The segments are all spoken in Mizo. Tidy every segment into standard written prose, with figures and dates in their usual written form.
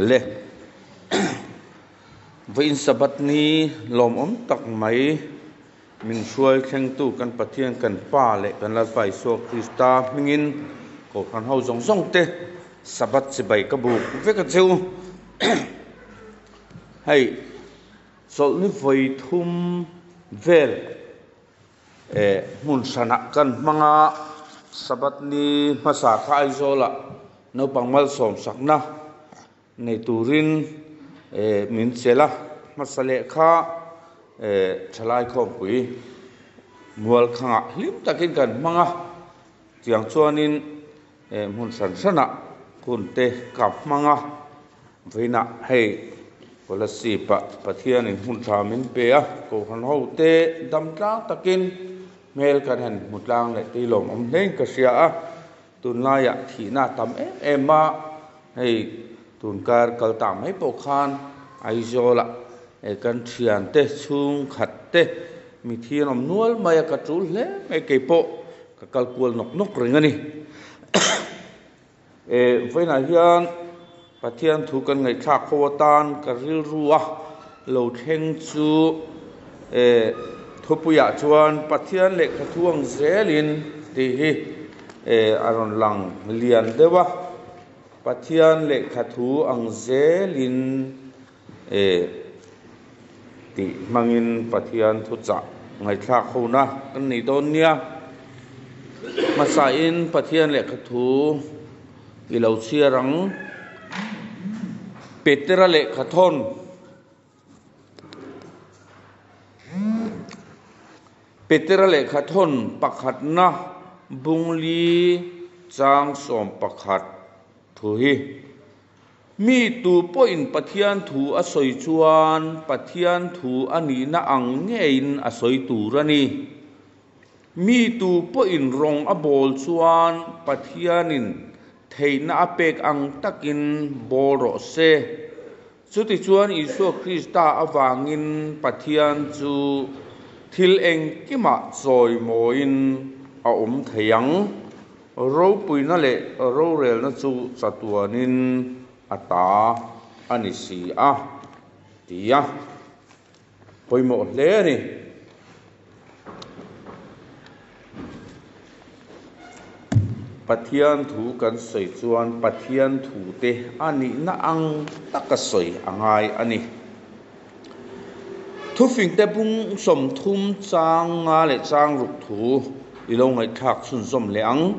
Le. Vawiin Sabbath ni lawmawm tak mai min hruai thlengtu kan Pathian kan Pa leh kan Lalpa Isua Krista hmingin Kohhran ho zawng zawng te Sabbath chibai ka buk vek a che u. Hei chawlhni vawi thum vel Hmun hranah kan hmang a, Sabbath ni hmasa kha Aizawlah naupang malsawm sakna nei turin min chelh a, hmasa leh kha thalai khawmpui mualkhangah hlim takin kan hmang a, tiang chuanin hmun hran hranah hun te ka hmang a, vawiinah hei Kolasib ah Pathianin hmun tha min pe a, Kohhran ho te dam tlang takin hmel kan han hmu tlang leh tui lawmawm hlein ka hria a, tunlaiah thihna a tam em em a, hei tunkar kal ta mai pawh khan Aizawlah kan thiante chhungkhat te mithian awm nual mai a, ka tul hle mai keipawh ka kal kual nawk nawk reng a ni. Vawiinah hian Pathian thu kan ngaihthlak ho atan ka rilru a lo thleng chu thupuiah chuan Pathian lehkha thu ang zelin tih hi a rawn lang lian deuh a, Pathian lehkha thu ang zelin tih hmangin Pathian thuchah ngaihthlak hona kan nei dawn nia. Hmasain Pathian lehkha thu i lo chhiar ang. Petera lehkha thawn. Petera lehkha thawn pakhatna bungli chang 11 thu hi. Mi tu pawhin Pathian thu a sawi chuan Pathian thu a nihna ang ngeiin a sawi tur a ni. Mi tu pawhin rawng a bawl chuan Pathianin theihna a pek ang takin bawl rawh se. Chutichuan Isua Krista avangin Pathian chu thil engkimah chawimawiin a awm thei ang. Ropuina leh rorelna chu chatuanin a ta a ni si a, ti a pawimawh hle a ni. Pathian thu kan sawi chuan Pathian thute a nihna ang taka sawi a ngai a ni. Thufingte bung 30 chang nga leh chang ruk thu i lo ngaihthlak chhunzawm leh ang.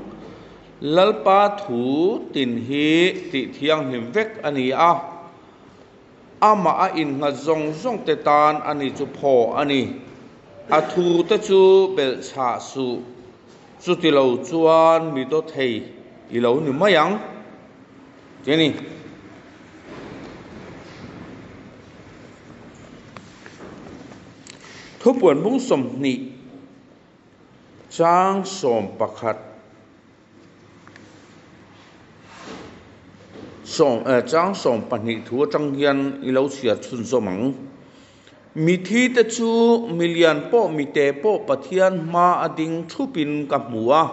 Lalpa thu tin hi tih thianghlim vek a ni a, amah a innghat zawng zawng te tan a ni chu phaw a ni. A thu te chu belhchhah suh, chuti lo chuan mi dawthei i lo ni mai ang. Ti a ni. Thupuan bung 20 chang 11 sawm eh chang 12 thu atang hian i lo chhiar chhunzawm ang. Mithi te chu milian pawh mite pawh Pathian hma a ding thupin ka hmu a.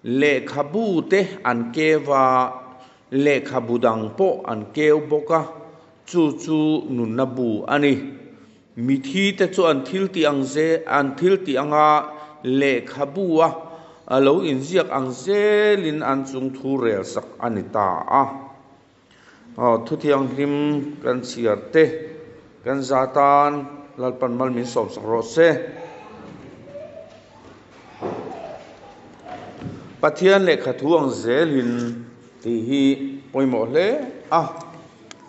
Lehkhabu te an keu a, lehkhabu dang pawh an keu bawk a, chu chu nunna bu a ni. Mithi te chu an thil tih ang ze, an thil tih anga lehkhabu a a lo inziak ang zelin an chung thu rel sak a ni ta a. Aw, thuthianghlim kan chhiar te kan za tan Lalpan mal min sawmsak rawh se. Pathian lehkha thu ang zelin tih hi pawimawh hle a.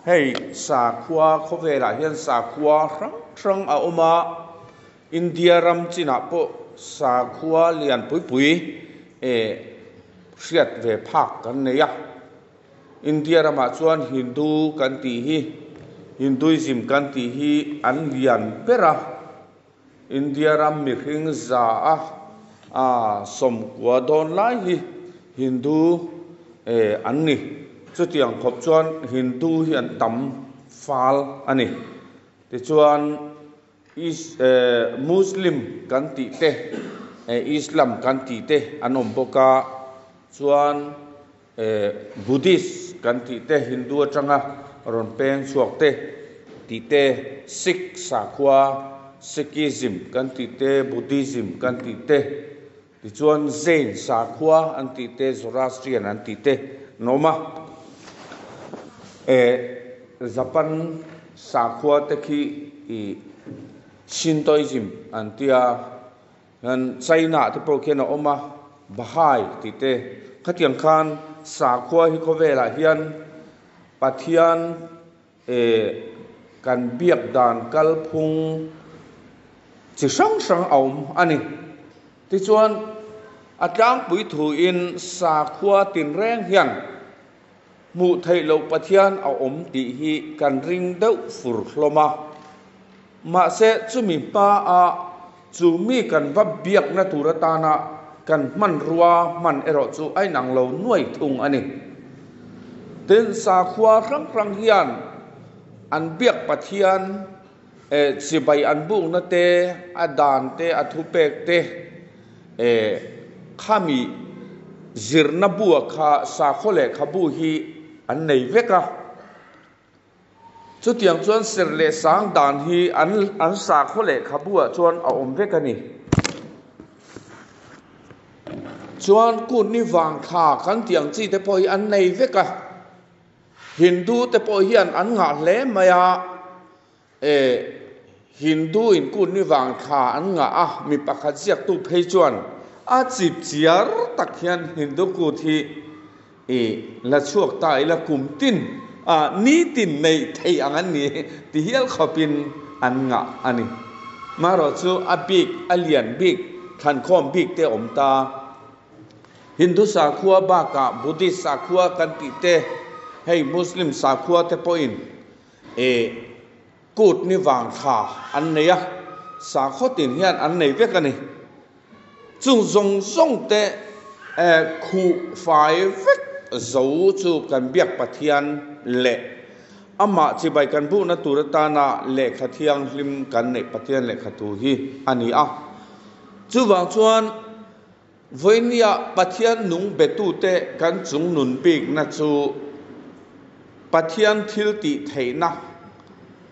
Hei sakhua khawvelah hian sakhua hrang hrang a awm a, India ram chinah pawh sakhua lian pui pui eh hriat ve phak kan nei a. India ramah chuan Hindu kan tih hi, Hinduism kan tih hi an lian ber a. India ram mihring za a a 90 dawn lai hi Hindu an ni. Chutiang khawp chuan Hindu hi an tam fal a ni. Tichuan Muslim kan tih te, Islam kan tih te an awm bawk a, chuan Buddhist kan tih te Hindu atanga rawn peng chhuak te tih te, Sikh sakhua, Sikhism, kan tih te, Buddhism kan tih te, tichuan Jain sakhua an tih te, Zoroastrian an tih te an awm a. Eh, Japan sakhua te khi ih Shintoism an tia. Hian China te pawh khian a awm a, Bahai tih te. Khatiang khan sakhua hi khawvelah hian Pathian eh kan biak dan kalphung chi hrang hrang a awm a ni. Tichuan a tlangpui thuin sakhua tinreng hian hmuh theih loh Pathian a awm tih hi kan ring deuh fur hlawm a. Mahse chumi hmaah chu mi kan va biakna tur atana kan hmanrua hman erawh chu a inang lo nuai thung a ni. Tin, sakhua hrang hrang hian an biak Pathian eh chibai an bukna te, a dan te, a thupek te, Eh, khami zirna bua kha sakhaw lehkhabu hi an nei vek a. Chutiang chuan serh leh sang dan hi an an sakhaw lehkhabuah chuan a awm vek a ni. Chuan kutni vang thla kan tih ang chi te pawh hi an nei vek a. Hindu te pawh hian an ngah hle mai a. E, Hindu in kut ni vang thla an ngah a, mi pakhat ziaktu phei chuan a chip chiar tak hian Hindu kut hi i la chhuak ta ila kum tin a nitin neih theih ang an ni ti hial khawpin an ngah a ni. Marawh chu a bik, a lian bik, thlankhawm bik te awm ta. Hindu sakhua bakah Buddhist sakhua kan tih te, hei Muslim sakhua te pawhin E, kut ni vang thla an nei a, sakhaw tin hian an nei vek a ni. Chung zawng zawng te e khuh fai vek zo chu kan biak Pathian leh amah chibai kan buhna tur atana lehkha thianghlim kan neih Pathian lehkha thu hi a ni a. Chuvang chuan Vawinia Pathian nung betute kan chung nun bikna chu Pathian thil tih theihna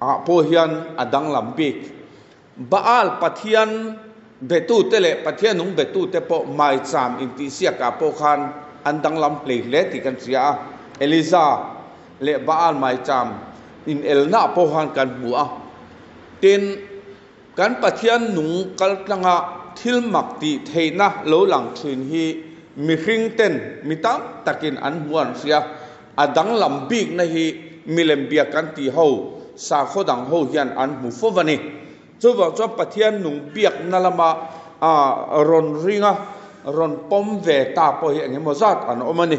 ah pawh hian a danglam bik. Baal Pathian betute leh Pathian nung betute pawh maicham intihsiak ah pawh khan an danglam hlei hle tih kan hria a. Eliza leh Baal maicham inelna ah pawh khan kan hmu a. Tin. Kan Pathian nung kaltlanga thil mak tih theihna lo lang thin hi mihring ten mi tam takin an hmu an hria. A danglam bikna hi milem biak kan tih ho, sakhaw dang ho hian an hmu fo va ni. Chuvang chuan Pathian nung biakna lama rawn ringa rawn pawm ve ta pawh hi eng emaw zat an awm a ni.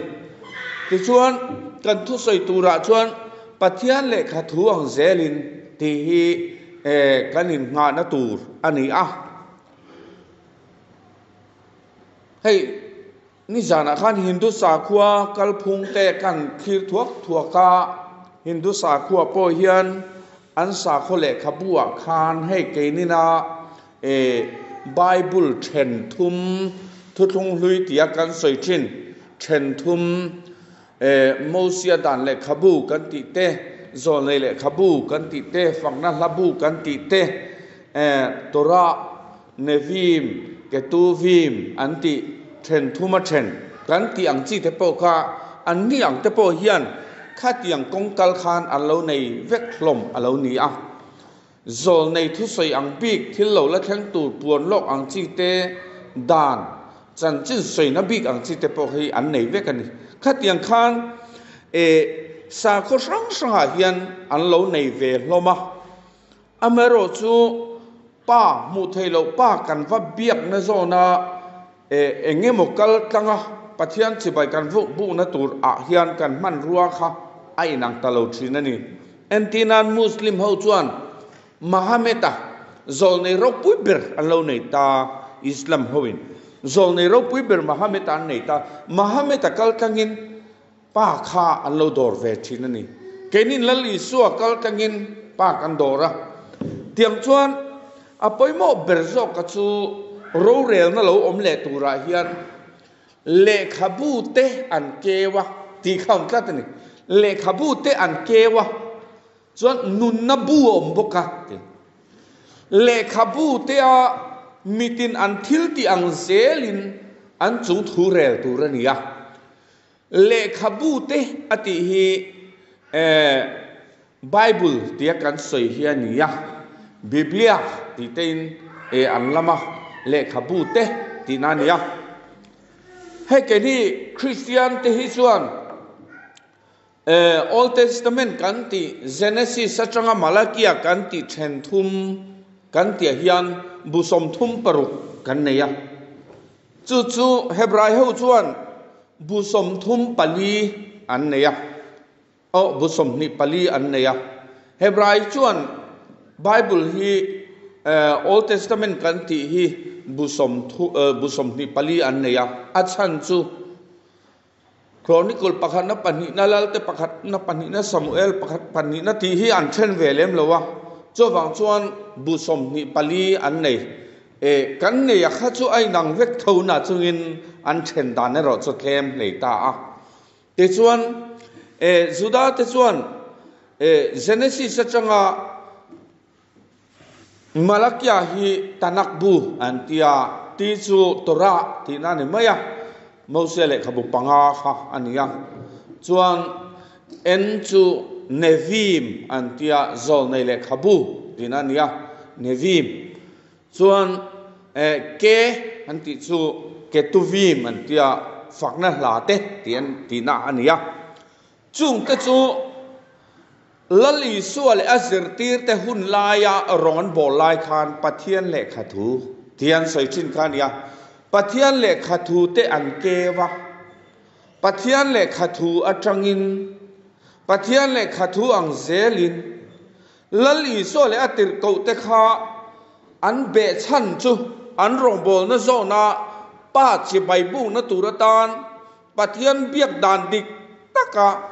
Tichuan, kan thusawi turah chuan Pathian lehkha thu ang zelin tih hi E, kan innghahna tur a ni a. Hei, nizanah khan Hindu sakhua kalphung te kan thlir thuak thuak a, Hindu sakhua pawh hian an sakhaw lehkhabu ah khan hei keinina e Bible then thum thuthlung hlui tia kan sawi thin then thum E, Mosia dan lehkhabu kan tih te, zawlnei lehkhabu kan tih te, fakna hlabu kan tih te, e, Torah, Neviim, Ketuvim an tih then thuma then kan tih ang chi te pawh kha an ni ang te pawh hian khatiang kawng kal khan an lo nei vek hlawm a lo ni a. Zawlnei thusawi ang bik thil lo la thleng tur puan lawk ang chi te, dan, chanchin sawina bik ang chi te pawh hi an nei vek a ni. Khatiang khan e sakhaw hrang hrangah hian an lo nei ve hlawm a. Amaherawhchu pa hmuh theih loh pa kan va biakna zawna e eng emaw kal tlanga Pathian chibai kan bukna tur ah hian kan hmanrua kha a inang ta lo thin a ni. Entirnan Muslim ho chuan Mahamet-a zawlnei ropui ber an lo nei ta, Islam hoin zawlnei ropui ber Mahamet-a an nei ta, Mahamet-a kal tlangin pa kha an lo dawr ve thin a ni. Keinin Lal Isua kal tlangin pa kan dawr a, tiang chuan a pawimawh ber zawka chu rorelna lo awm leh turah hian Lehkhabu te an keu a tih kha awm tlat a ni. Lehkhabu te an keu a Chuan nunna bu a awm bawk a ti. Lehkhabu tea mitin an thil tih ang zelin an chung thu rel tur a ni a. Lehkhabu te a tih hi Bible tia kan sawi hi a ni a, Biblia tih tein an lam a, lehkhabu te tihna a ni a. Hei keini Kristian te hi chuan Old Testament kan tih Genesis atanga Malakia kan tih then thum kan tihah hian bu 36 kan nei a. Chu chu Hebrai ho chuan bu 34 an nei a. Aw, bu 24 an nei a. Hebrai chuan Bible hi Old Testament kan tih hi bu bu 24 an nei a. A chhan chu Chronicle pakhatna pahnihna Lalte pakhatna pahnihna Samuel pakhat pahnihna tih hi an then ve lem lo a, chuvang chuan bu 24 an nei. E, kan nei a kha chu a inang vek tho na chungin an then dan erawh chu tlem hlei ta a. Tichuan, e, Juda te chuan e, Genesis atanga Malakia hi Tanakh bu an ti a, ti chu Torah tihna a ni mai a, Mosia lehkhabu panga kha a ni a. Chuan N chu Neviim an ti a, Zawlnei lehkhabu tihna a ni a, Neviim. Chuan K an tih chu Ketuvim an ti a, fakna hla te tih an tihna a ni a. Chungte chu Lal Isua leh a zirtirte hun laia rawng an bawl lai khan Pathian lehkha thu tih an sawi thin kha a ni a. Pathian lehkha thu te an keu a, Pathian lehkha thu atangin, Pathian lehkha thu ang zelin Lal Isua leh a tirhkohte kha an behchhan chu an rawngbawlna zawhna Pa chibai bukna tur atan Pathian biak dan dik taka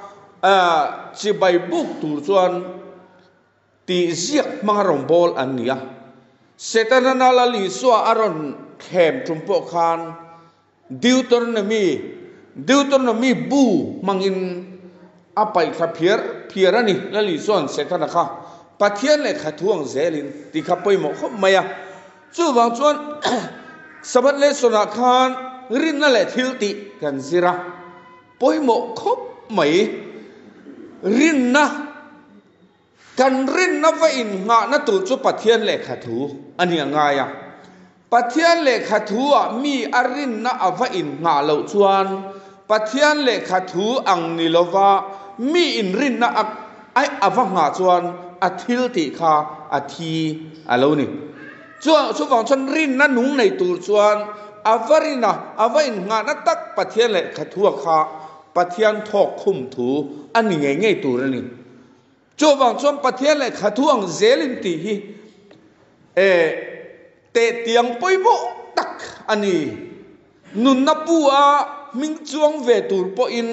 chibai buk tur chuan tih ziak hmanga rawn bawl an ni a. Setana Lal Isua a rawn thlem tum pawh khan Deuteronomy, Deuteronomy bu hmangin a paihthla phiar phiar a ni. Lal Isua'n Setana kha Pathian lehkha thu ang zelin tih kha pawimawh khawp mai a. Chuvang chuan Sabbath lesson ah khan rinna leh thil tih kan zir a, pawimawh khawp mai. Rinna, kan rinna va innghahna tur chu Pathian lehkha thu a ni a ngai a. Pathian lehkha thu ah mi a rinna a va innghah loh chuan Pathian lehkha thu ang ni lova mi inrinna a a va nghah chuan a thil tih kha a thi a lo ni. Chuvang chuan rinna nung nei tur chuan a va rina, a va innghahna tak Pathian lehkha thua kha Pathian thawk khum thu a ni ngei ngei tur a ni. Chuvang chuan Pathian lehkha thu ang zelin tih hi e tehtiang pawimawh tak a ni. Nunna bu a hming chuang ve tur pawhin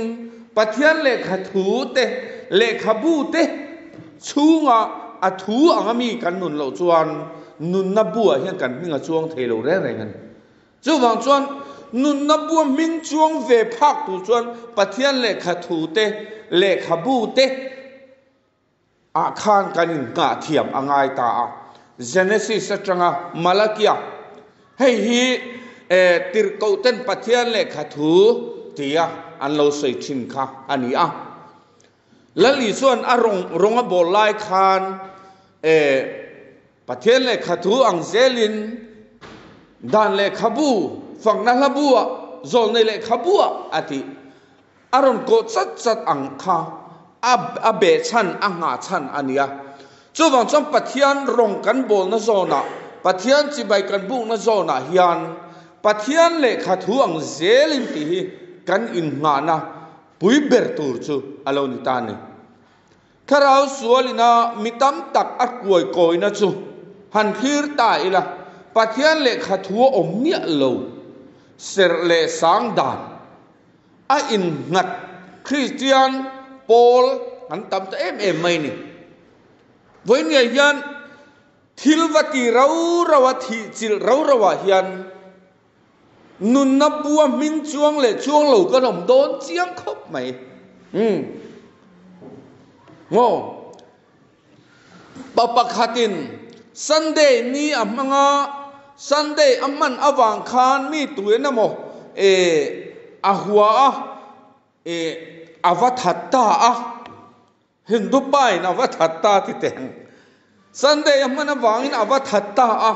Pathian lehkha thu te, lehkhabu te chhunga a thu anga mi kan nun loh chuan nunna bu ah hian kan hming a chuang thei lo reng reng a ni. Chuvang chuan nunna bua hming chuang ve phak tur chuan Pathian lehkha thu te, lehkhabu te, Ah khan kan innghah thiam a ngai ta a. Genesis atanga Malakia, hei hi tirhkohten Pathian lehkha thu tia an lo sawi thin kha a ni a. Lal Isua'n a rawng rawng a bawl lai khan Pathian lehkha thu ang zelin dan lehkhabu, fakna hlabuah, zawlnei lehkhabuah a tih. A rawn kawh chat chat ang kha a a beh chhan, a nghah chhan a nia. Chuvang chuan Pathian rawng kan bawlna zawnah, Pathian chibai kan bukna zawnah hian Pathian lehkha thu ang zelin tih hi kan innghahna pui ber tur chu a lo ni ta a ni. Thlarau sualina mi tam tak a kuai kawina chu han thlir ta ila, Pathian lehkha thu a awm miah lo, serh leh sang dan a innghat Kristian pawl an tam ta em em mai ni. Vawiin hian thil va ti rau rau a, thih chilh rau rau ah hian nunna bua hming chuang leh chuang lo kan awm dawn chiang khawp mai. Umm. Maw? Pa pakhatin Sunday ni a hmang a, Sunday a hman avang khan mi tuin emaw eh a hua a, eh a va that ta a, Hindu pa in a va that ta ti teh ang. Sunday a hman avangin a va that ta a,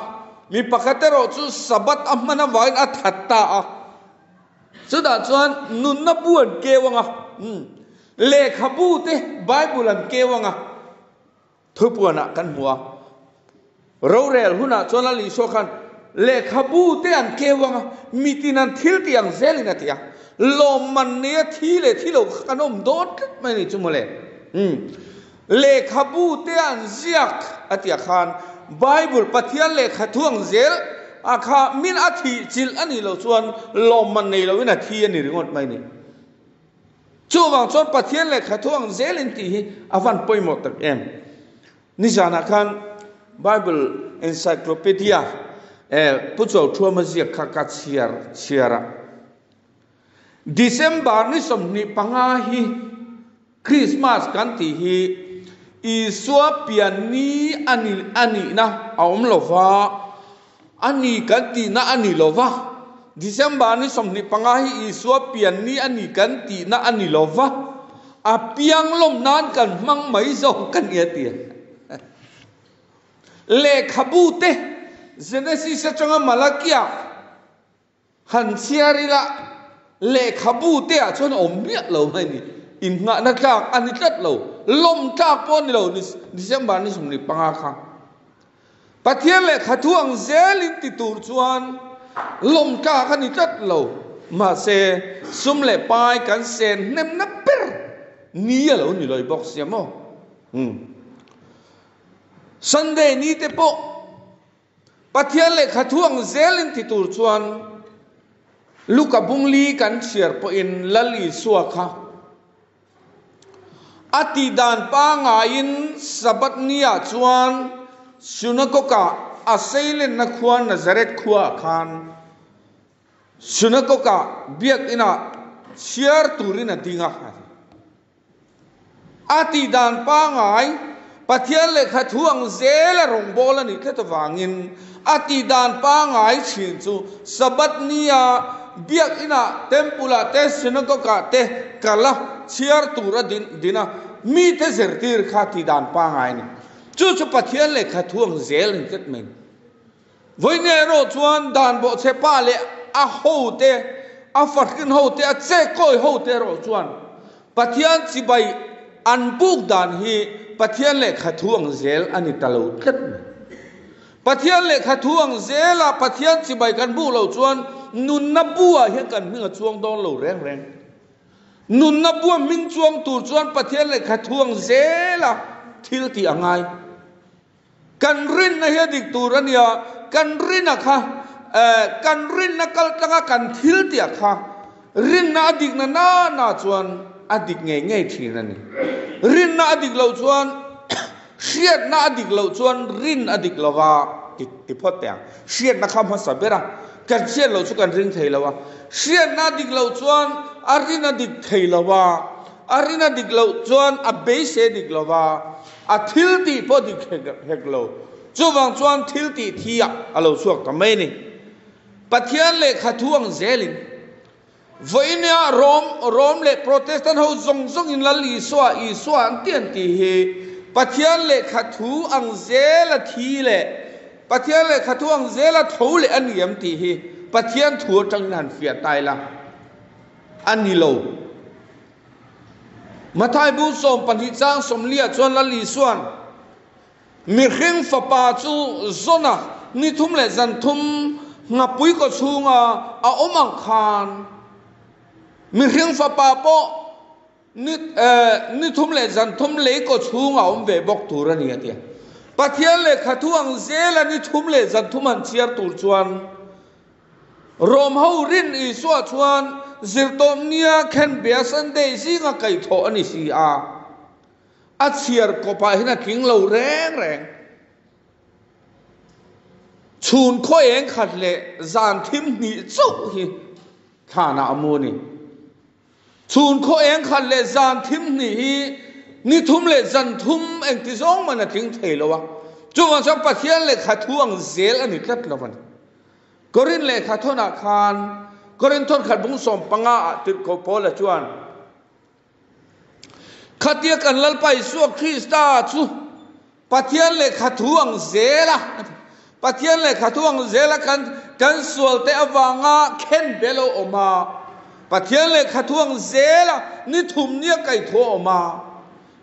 mi pakhat erawh chu Sabbath a hman avangin a that ta a. Chutah chuan nunna bu an keu ang a, lehkhabu te Bible an keu ang a, thupuanah kan hmu a. Rorel hunah chuan Lal Isua khan lehkhabu te an keu ang a, mitin an thil tih ang zelin a ti a. Lawmman neia thi leh thi lo kha kan awm dawn tlat mai a ni chu mawle. Umm. Lehkhabu te an ziak a tia khan Bible Pathian lehkhathu ang zel a kha min a thih chilh a nih loh chuan lawmman nei loin a thi a ni ringawt mai a ni. Chuvang chuan Pathian lehkhathu ang zelin tih hi a van pawimawh tak em. Nizanah khan Bible Encyclopedia Pu Chawlthuama ziak kha ka chhiar chhiar a. December ni 25 hi Christmas kan tih hi Isua pian ni a ni a nihna a awm lo va, a ni kan tihna a ni lo va. December ni 25 hi Isua pian ni a ni kan tihna a ni lo va, a piang lawm nan kan hmang mai zawk ka ni a ti a. Lehkhabu te Genesis atanga Malakia Han chhiar ila, lehkhabu te ah chuan awm miah lo mai ni. Innghahna tlak a ni tlat lo. Lawm tlak pawh a ni lo December ni 25 kha. Pathian lehkhathu ang zelin ti tur chuan lawm tlak a ni tlat lo. Mahse, sum leh pai kan sen hnemna ber ni a lo ni lawih bawk sia maw? Umm. Sunday ni te pawh Pathian lehkha thu ang zelin ti tur chuan Luka bungli kan chhiar pawhin Lal Isua kha a tih dan pangaiin Sabbath niah chuan Synagogue-ah a seilenna khua Nazareth khuaah khan Synagogue-ah biakinah chhiar turin a ding a. A tih dan pangai, Pathian lehkha thu ang zela rawngbâwl a nih tlat avangin a tih dan pangai thin chu Sabbath nia biakinah, temple-ah te, synagogue-ah te kal a, chhiar tur a din a, mite zirtir kha tih dan pangai a ni. Chu chu Pathian lehkha thu ang zel a ni tlat mai. Vawinia erawh chuan dan bawhchhe pa leh a hote, a fahrin hote, a chekawi hote erawh chuan Pathian chibai an buk dan hi Pathian lehkha thu ang zel a ni ta lo tlat mai. Pathian lehkha thu ang zela Pathian chibai kan buk loh chuan nunna buah hian kan hming a chuang dawn lo reng reng. Nunna bua hming chuang tur chuan Pathian lehkha thu ang zela thil tih a ngai. Kan rinna hi a dik tur a nia, kan rinna kha eh kan rinna kal tlanga kan thil tih kha rinna a dikna na na chuan a dik ngei ngei thin a ni. Rinna a dik loh chuan hriatna a dik loh chuan rin a dik lova ti ti phawt teh ang. Hriatna kha hmasa ber a, kan hriat loh chu kan ring thei lo a, hriatna a dik loh chuan a rin a dik thei lo a, a rin a dik loh chuan a beisei a dik lo va, A thil tih pawh dik hek lo. Chuvang chuan thil tih thi ah a lo chhuak ta mai a ni. Pathian lehkha thu ang zelin vawinia Rom, Rom leh Protestant ho zawng zawngin Lal Isua, Isua an ti an tih hi Pathian lehkha thu ang zela thi leh Pathian lehkha thu ang zela tho leh a ni em tih hi Pathian thu atangin han fiah ta ila a ni lo. Mathai bu 12 chang 40 chuan Lal Isua'n, Mihring Fapa chu Zona ni thum leh zan thum nghapui kaw chhunga a awm ang khan, Mihring Fapa pawh ni ni thum leh zan thum lei kaw chhunga a awm ve bawk tur a ni, a ti a. Pathian lehkha thu ang zela ni thum leh zan thum han chhiar tur chuan, Rom ho rin Isua chuan zirtawpnia khenbea Sunday zinga kaihthawh a ni si a, a chhiar kawpah hian a tling lo reng reng. Chhun khaw eng khat leh zan thim hnih chauh hi thlanah a mu a ni. Chhun khaw eng khat leh zan thim hnih hi Ni thum leh zan thum engti zawng man a tling thei lo a, chuvang chuan Pathian lehkha thu ang zel a ni tlat lo a ni. Korin lehkha thawnah khan Korin thawn khat bung 15 ah tirhkoh Paula chuan, Khatia kan Lalpa Isua Krista chu Pathian lehkha thu ang zel a, Pathian lehkha thu ang zel a kan kan sual te avanga khen be lo awm a, Pathian lehkha thu ang zel a ni thum nia kaih thu a awm a,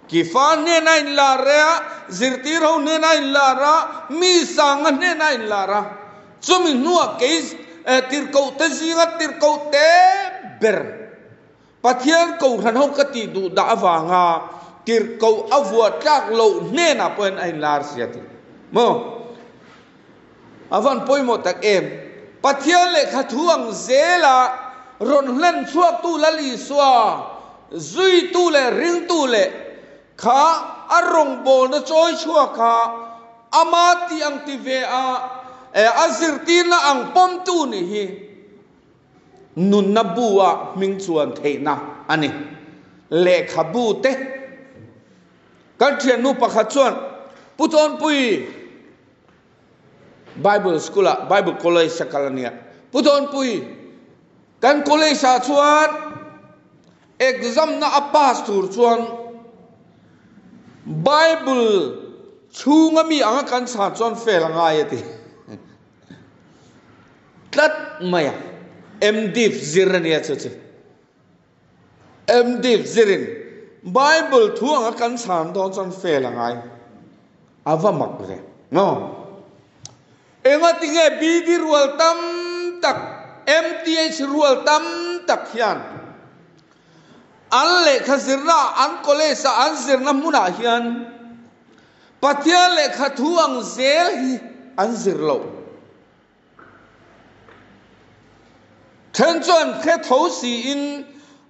Kifa hnena inlar a, zirtir ho hnena inlar a, mi sanga hnena inlar a, chumi hnuah kei tirhkoh te zinga tirhkoh te ber Pathian kohhran ho ka tih duh dah avanga tirhkoh a vuah tlak loh hnenah pawhin a inlar sia tih maw? A van pawimawh tak em? Pathian lehkha thu ang zela rawn hlen chhuaktu Lal Isua zuitu leh ringtu leh kha a rawngbawlna chawi chhuak kha ama tih ang ti ve a, a zirtirna ang pawmtu nih hi. Nunna bu ah hming chuan theihna a ni. Lehkhabu te kan thiannu pakhat chuan Pu Chawnpui Bible School ah Bible College a kal a nia. Pu Chawnpui kan college ah chuan exam na a pass tur chuan Bible chhunga mi anga kan chhan chuan fail a ngai a ti. Tlat mai a, MDiv zir a nia chu chu. MDiv zirin Bible thu anga kan chhan dawn chuan fail a ngai. A va mak ve. No. Enga tinge BD rual tam tak, MTH rual tam tak hian an lehkha zirna, an college a an zirna hmunah hian Pathian lehkha thu ang zel hi an zir loh. Then chuan hre tho siin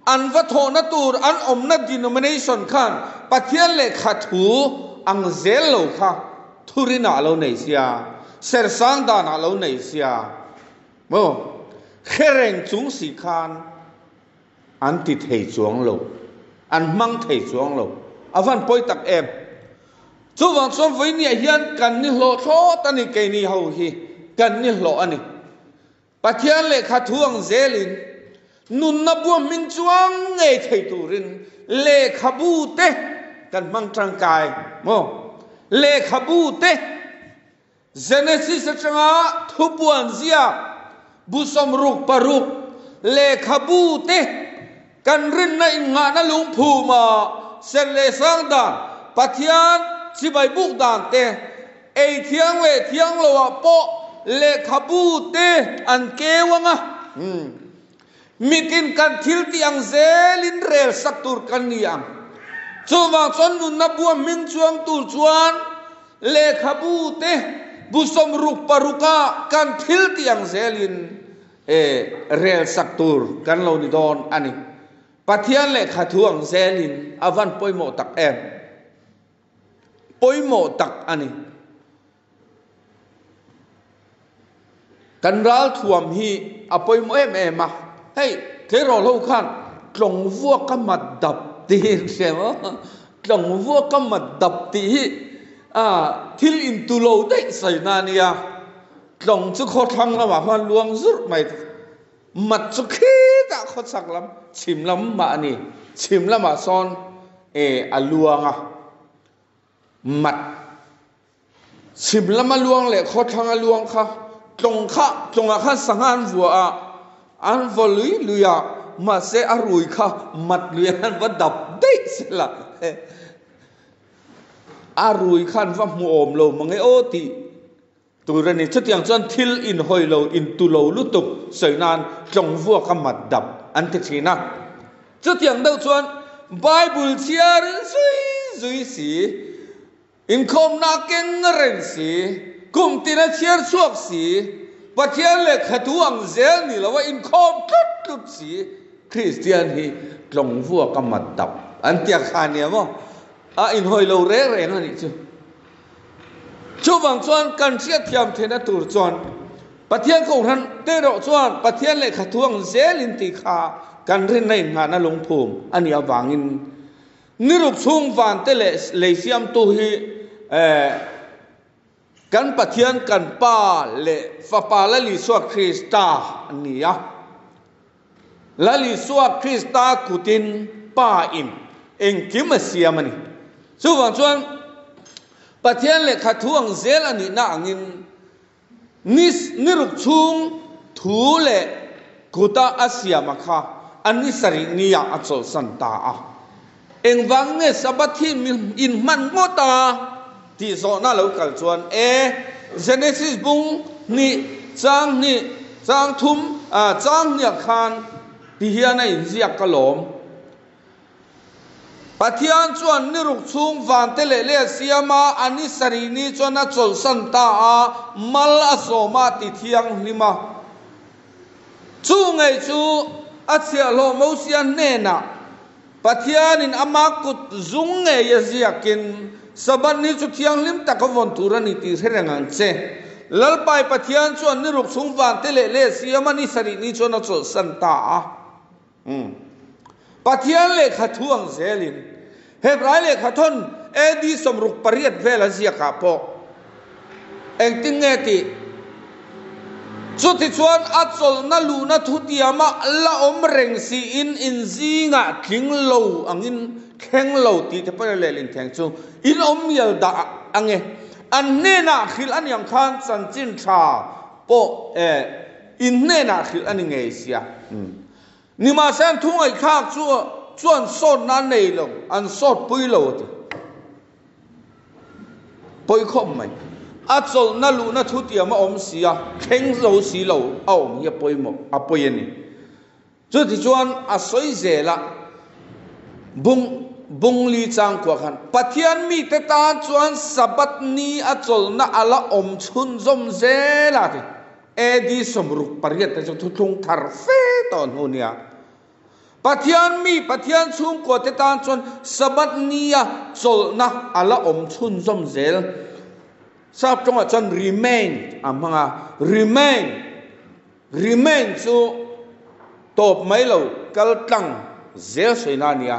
an va thawhna tur an awmna denomination khan Pathian lehkha thu ang zel lo kha thurinah a lo nei sia, sersang danah a lo nei sia maw? Hre reng chung si khan An ti thei chuang lo. An hmang thei chuang lo. A van pawi tak em. Chuvang chuan vawinia hian kan ni hlawh thlawt a ni keini ho hi kan ni hlawh a ni. Pathian lehkha thu ang zelin nunna bua hming chuang ngei thei turin lehkhabu te kan hmang tangkai maw? Lehkhabu te. Genesis atanga thupuan ziak bu 66 lehkhabu te kan rinna innghahna lungphuma ser leh sang dan, Pathian chibai buk dan te, ei thiang leh thiang loah pawh lehkhabu te an keu ang a. Mitin kan thil tih ang zelin rel sak tur kan ni ang. Chuvang chuan nunna bua hming chuang tur chuan Lehkhabu te bu 66 ah kan thil tih ang zelin rel sak tur kan lo ni dawn a ni. Pathian lehkhathu ang zelin a van pawimawh tak em? Pawimawh tak a ni. Kan ralthuam hi a pawimawh em em a, hei tleirawl ho khan tlawng vuak a mat dap tih hi an hria maw? Tlawng vuak a mat dap tih hi thil intu lo daih sawina a nia, tlawng chu khawthlang lamah khan luang zurh mai, mat chu khitah khawchhak lam chhim lam mah a ni, chhim lamah sawn a luang a, mat. Chhim lama luang leh khawthlanga luang kha tlawng kha tlawngah khan sangha an vua a, an vaw lui lui a, mahse a rui kha mat lui an va dap daih sela a rui kha an va hmu awm lo mange aw tih tur a ni. Chutiang chuan thil inhawi lo, intu lo lutuk sawi nan tlawng vuak a mat dap an ti thin a. Chutiang deuh chuan Bible chhiar zui zui si. Inkhawmna keng reng si, kum tina chhiar chhuak si, Pathian lehkha thu ang zel ni lo a inkhawm tlut tlut si, Kristian hi tlawng vuak a mat dap an tia kha nia maw? A inhawi lo reng reng a nih chu. Chuvang chuan kan hriatthiam theihna tur chuan Pathian kohhran te erawh chuan Pathian lehkha thu ang zelin tih kha kan rinna innghahna lungphum a nih avangin. Ni ruk chhung vante leh lei siamtu hi kan Pathian kan Pa leh Fapa Lal Isua Krista a ni a. Lal Isua Krista kutin Pa in engkim a siam a ni. Chuvang chuan Pathian lehkha thu ang zel a nihna angin Ni ni ruk chhung thu leh kuta a siama kha a ni sarih niah a chawlhsan ta a. Engvang nge Sabbath hi in hman ngawt a? tih zawhna lo kal chuan e Genesis bung hnih chang hnih chang thum chang hniah khan ti hian a inziak ka lawm. Pathian chuan ni ruk chhung vante leh leh a siam a, a ni sarih ni chuan a chawlhsan ta a, mal a sawm a ti thianghlim a. Chu ngei chu a chhiahhlawh Mosia hnenah Pathianin ama kut zung ngei a ziakin, Sabbath ni chu thianghlim taka vawn tur a ni tih hre reng ang che. Lalpai Pathian chuan ni ruk chhung vante leh leh a siam a, ni sarih ni chuan a chawlhsan ta a. Umm. Pathian lehkha thu ang zelin Hebrai lehkha thawn AD 68 vel a ziakah pawh engtin nge tih? Chutichuan a chawlhna luhna thutiama la awm reng siin in zingah tling lo angin thleng lo tih te pawhin a lehlin theng chu in awm mial dah ange. An hnenah hrilh a niang khan chanchin tha pawh eh In hnenah hrilh a ni ngei sia. Nimahse an thu ngaihthlak chu chuan sawtna an nei lo, an sawtpui lo a ti. Pawi khawp mai. A chawlhna luhna thutiam a awm si a, thleng lo si lo a awm hi a pawimawh, a pawi a ni. Chutichuan a sawi zel a, Bung Bungli changkua khan Pathian mite tan chuan Sabbath ni a chawlhna a la awm chhunzawm zel a ti. AD 68 te chu thuthlung thar fe tawh hnu nia. Pathian mi, Pathian chhungkua te tan chuan Sabbath ni a chawlhna a la awm chhunzawm zel. Sap tawngah chuan remain a hmang a, remain. Remain chu tawp mai lo, kal tlang zel sawi na a ni a.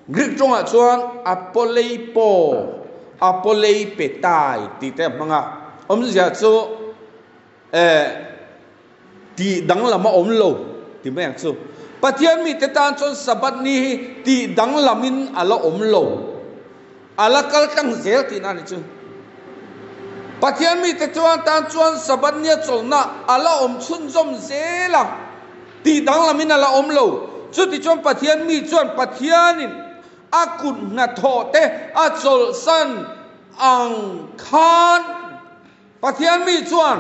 Greek tawngah chuan apoleipo, apoleipetai tih te a hmang a. Awmzia chu eh tih danglam a awm lo ti mai ang chu. Pathian mite tan chuan Sabbath ni hi tih danglamin a la awm lo. A la kal tlang zel tihna a ni chu. Pathian mite chuan tan chuan Sabbath nia chawlhna a la awm chhunzawm zel a, tih danglamin a la awm lo. Chutichuan Pathian mi chuan Pathianin a kut hnathawh te a chawlhsan ang khan Pathian mi chuan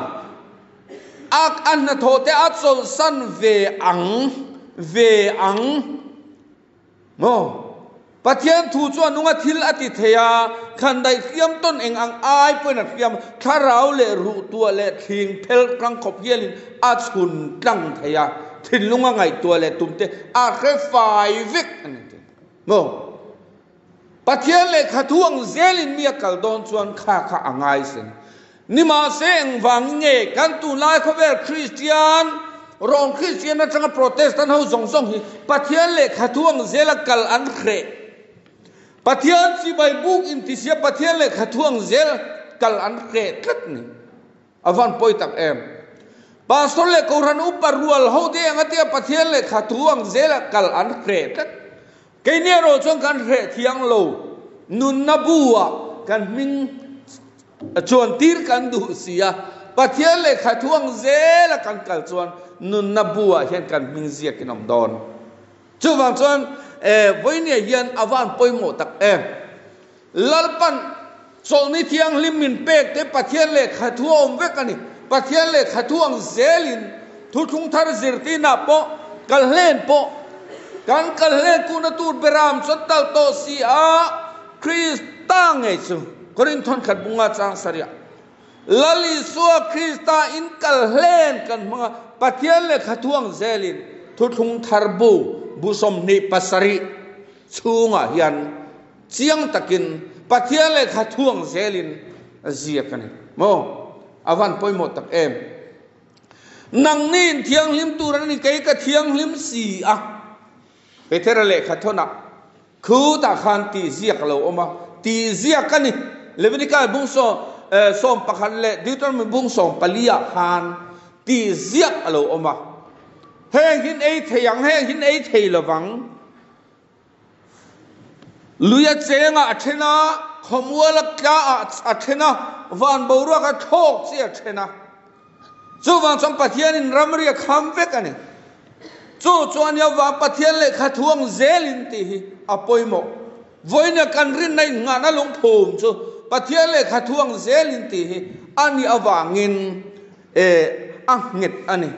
a a hnathawh te a chawlhsan ve ang ve ang. Maw? Pathian thu chu a nunga thil a ti thei a, khandaih hriam tawn eng ang ai pawhin a hriam, thlarau leh ruh tuah leh thling phel tlang khawp hialin a chhun tlang thei a, thinlunga ngaihtuah leh tum te a hre fai vek a ni ti. Maw? Pathian lehkha thu ang zelin mi a kal dawn chuan kha kha a ngai sin. Nimahse engvangin nge kan tunlai khawvel Kristian, Rom Kristian atanga Protestant ho zawng zawng hi Pathian lehkha thu ang zela kal an hreh? Pathian chibai buk intisia Pathian lehkha thu ang zel kal an hreh tlat ni. A van pawi tak em. Pastor leh Kohhran upa rual ho te anga tia Pathian lehkha thu ang zela kal an hreh tlat. Keini erawh chuan kan hreh thiang lo, nunna bu ah kan hming chuan tir kan duh si a, Pathian lehkha thu ang zela kan kal chuan nunna bu ah hian kan hming ziak in awm dawn. Chuvang chuan vawinia hian a van pawimawh tak em. Lalpan chawlhni thianghlim min pek te Pathian lehkha thu a awm vek a ni. Pathian lehkha thu ang zelin thuthlung thar zirtinah pawh kal hlen pawh kan kal hlen kuhna tur beram chuan tal tawh si a, Krista ngei chu Korinthon khat bunga chang sarih Lal Isua Krista in kal hlen kan hmang a, Pathian lehkha thu ang zelin thuthlung thar bu bu 27 chhungah hian Chiang takin Pathian lehkha thuang zelin a ziak a ni maw? A van pawimawh tak em? Nangni in thianghlim tur a ni, kei ka thianghlim si a. Petera lehkha thawnah. Khutah khan tih ziak a lo awm a, tih ziak a ni. Leviticus bung 11 leh Deuteronomy bung 14 ah khan tih ziak a lo awm a. Heng hin ei thei ang, heng hin ei thei lovang. Lui a chengah a then a, khawmual a tlaah a then a, van boruak a thlawk chi a then a. Chuvang chuan Pathianin ramri a kham vek a ni. Chu chuan i avang Pathian lehkha thuang zelin tih hi a pawimawh. Vawiina kan rinna innghahna lungphum chu Pathian lehkha thuang zelin tih hi a nih avangin a nghet a ni.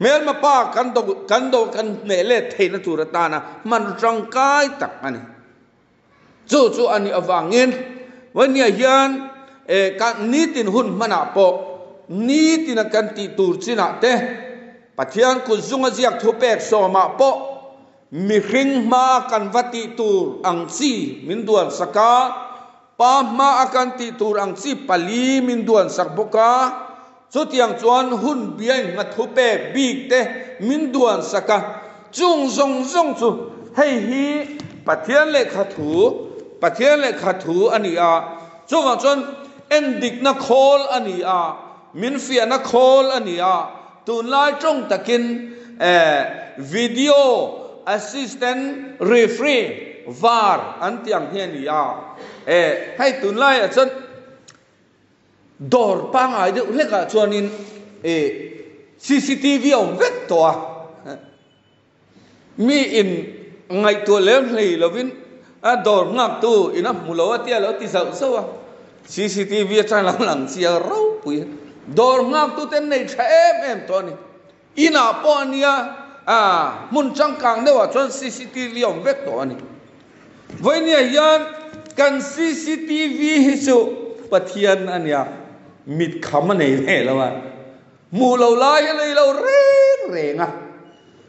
Hmelma pa kan do kan do kan hneh let theihna tur atana hman tangkai tak a ni. Chu chu a nih avangin Vania hian kan nitin hun hmanah pawh nitina kan tih tur chinah te Pathian kut zunga ziak thupek sawmah pawh mihring hmaa kan va tih tur ang chi min duan sak a, Pa hmaa kan tih tur ang chi pali min duan sak bawk a, Chutiang chuan hun biain hna thupek bik te min duan sak a, chung zawng zawng chu hei hi Pathian lehkha thu, Pathian lehkha thu a ni a, chuvang chuan endikna khawl a ni a, min fiahna khawl a ni a, tunlai tawng takin video assistant referee, var, an tih ang hi a ni a, hei tunlaiah chuan Dawr pangngai deuh hlekah chuanin cctv a awm vek tawh a, mi in ngaihtuah lem hlei lovin a dawr nghaktu in a hmu lo a tia lo ti zauh zauh a, cctv atang lo lang chiang ropui a, dawr nghaktu te an nei tha em em tawh a ni. Inah pawh a nia, hmun changkang deuhah chuan cctv a awm vek tawh a ni. Vawinia hian kan cctv hi chu Pathian a nia, mit kham a nei ve lo a, hmuh lo lai a nei lo reng reng a.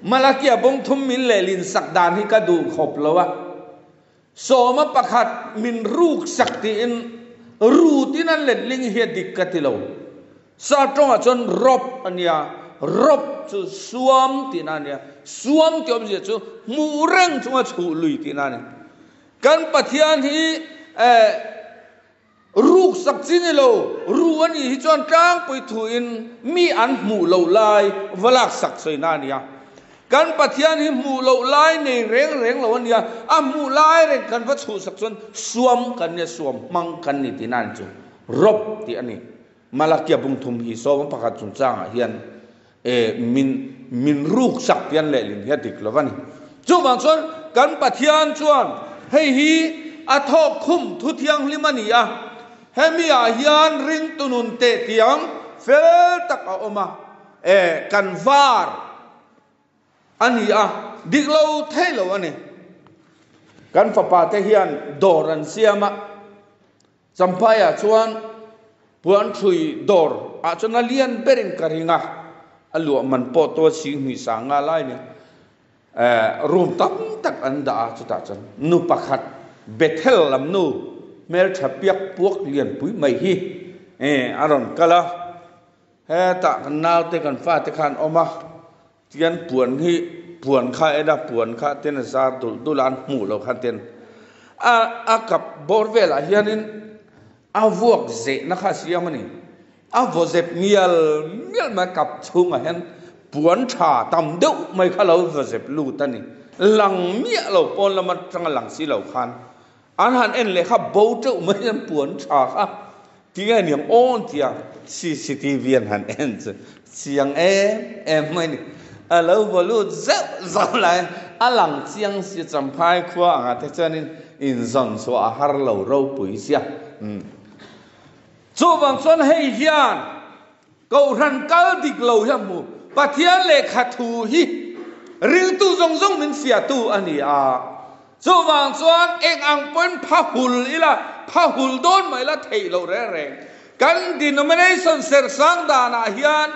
Malakia bawng thum min lehlin sak dan hi ka duh khawp lo a. Sawma pakhat min ruk sak tiin rutin an letling hi a dik ka ti lo. Sa tawngah chuan rawp a nia, rawp chu suam tihna a nia, suam tih awmzia chu hmuh reng chunga chhuh lui tihna a ni. Kan Pathian hi eh Ruk sak chi ni lo, ru a nih hi chuan tlangpui thuin mi an hmuh loh lai va lak sak sawina a nia. Kan Pathian hi hmuh loh lai nei reng reng lo a nia, a hmuh lai reng kan va chhuh sak chuan suam kan nia, suam hmang kan ni tihna a ni chu. Rawp tih a ni. Malakia bungthum hi sawma pakhat chungchangah hian E, min, min ruk sak pian lehlin hi a dik lo va ni. Chuvang chuan kan Pathian chuan hei hi a thawk khum thu thianghlim a ni a, hemi ah hian ringtu nun teh tiang fel tak a awm a, e, kan var a ni a, dik lo thei lo a ni. Kan fapa te hian dawr an siam a. Champhaiah chuan puan ṭhui dawr ah chuan a lian berin ka ring a, a luah man pawh tual singhnih sang nga lai nia room tam tak an dah a, chutah chuan nu pakhat Bethel lam nu hmelṭha piak puak lianpui mai hi a rawn kal a, hetah kan naute kan fate kha an awm a. Tian puan hi puan kha en a, puan kha ten a zar dulh dulh a, an hmuh loh khan ten a a kap bawr velah hianin a vuak zehna kha a siam a ni. A vaw zep mial mial mai a kap chhungah hian puan tha tam deuh mai kha lo vaw zep lut a ni. Lang miah lo pawn lam atanga lang si lo khan An han en leh kha bo teuh mai an puan tha kha tinge niang awn tia cctv an han en chu chiang em em mai ni. A lo vaw lut zeuh zauh lai a lang chiang sia Champhai khua angah te chuanin inzawn chhuah a har lo ropui sia. Chuvang chuan hei hian Kohhran kal dik lo hi a hmu. Pathian lehkha thu hi ringtu zawng zawng min fiahtu a ni a. Chuvang chuan eng ang pawhin pha hul ila, pha hul dawn mai la theih loh reng reng. Kan denomination sersang danah hian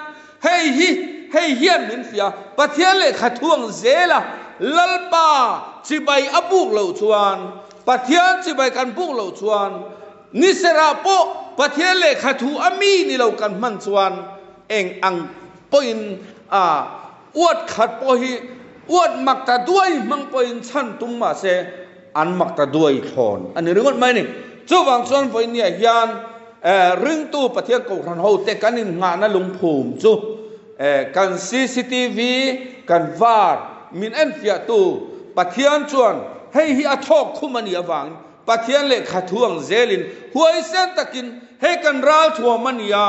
hei hi hei hian min fiah a. Pathian lehkha thu ang zela Lalpa chibai a buk loh chuan, Pathian chibai kan buk loh chuan, Ni serah pawh Pathian lehkha thu a mi ni lo kan hman chuan eng ang pawhin a uat khat pawh hi uat mak ta duai hmang pawhin chhan tum mah se an mak ta duai thlawn a ni ringawt mai a ni. Chuvang chuan vawinia hian ringtu Pathian Kohhran hote kan innghahna lungphum chu kan cctv kan var min enfiahtu Pathian chuan hei hi a thawk khum a nih avangin Pathian lehkha thu ang zelin huaisen takin hei kan ralthuam a ni a,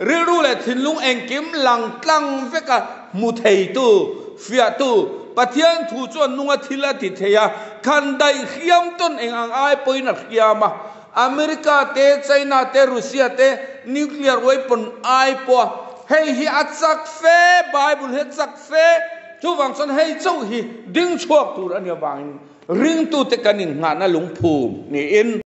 rilru leh thinlung engkim lang tlang veka hmu theitu, fiahtu Pathian thu chuan nunga thil a ti thei a, khan daih hriam tawn eng ang ai pawhin a hriam a, America te, China te, Russia te nuclear weapon ai pawha hei hi a chak fe, Bible hi a chak fe, chuvang chuan hei chauh hi ding chhuak tur a nih avangin Ringtute kan innghahna lungphum niin.